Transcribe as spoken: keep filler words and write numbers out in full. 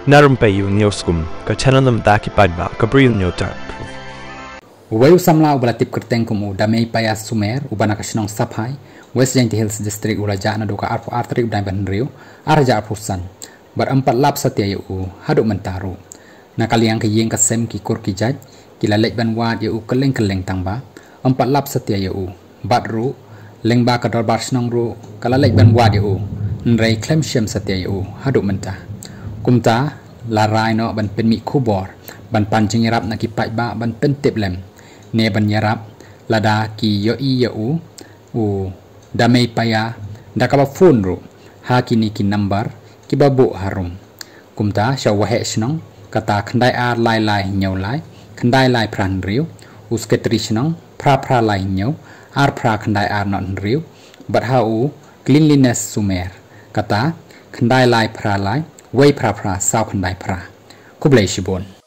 Na Rympei U Newsroom, ka channel na bynta ki paidbah ka Bri U Newsroom. Uwei u samla uba la tip kyrteng kum u Damei Paya Sumer, uba na ka shnong Saphai, West Jaintia Hills District, u la jah naduh ka arphew ar tarik u Naiwieng, arhajar arphew san. Bad ym pat lap satia ïa u haduh mynta ruh. Na ka liang ka ïing ka sem, ki kur ki jait ki la leit ban wad ïa u kylleng kylleng tang ba ym pat lap satia ïa u. Bad ruh lyngba ka dorbar shnong ruh ka la leit ban wad ïa u, hynrei khlem shem satia ïa u haduh mynta. Kumta la rai noh ban pynmih khubor, ban pan jingïarap na ki paidbah ban pyntip lem, ne ban ïarap lada ki ïohi ïa u, u Damei Paya, da kaba phone ruh ha kine ki number kiba buh harum. Kumta sha u waheh shnong, kata khyndai ar lai lai hynñiew lai khyndai lai phra hynriew, u secretary shnong, phra phra lai hynñiew ar phra khyndai ar nod hynriew, bad ha u Cleanliness Sumer, kata khyndai lai phra lai wei phra phra saw khyndai phra. Khublei shibun.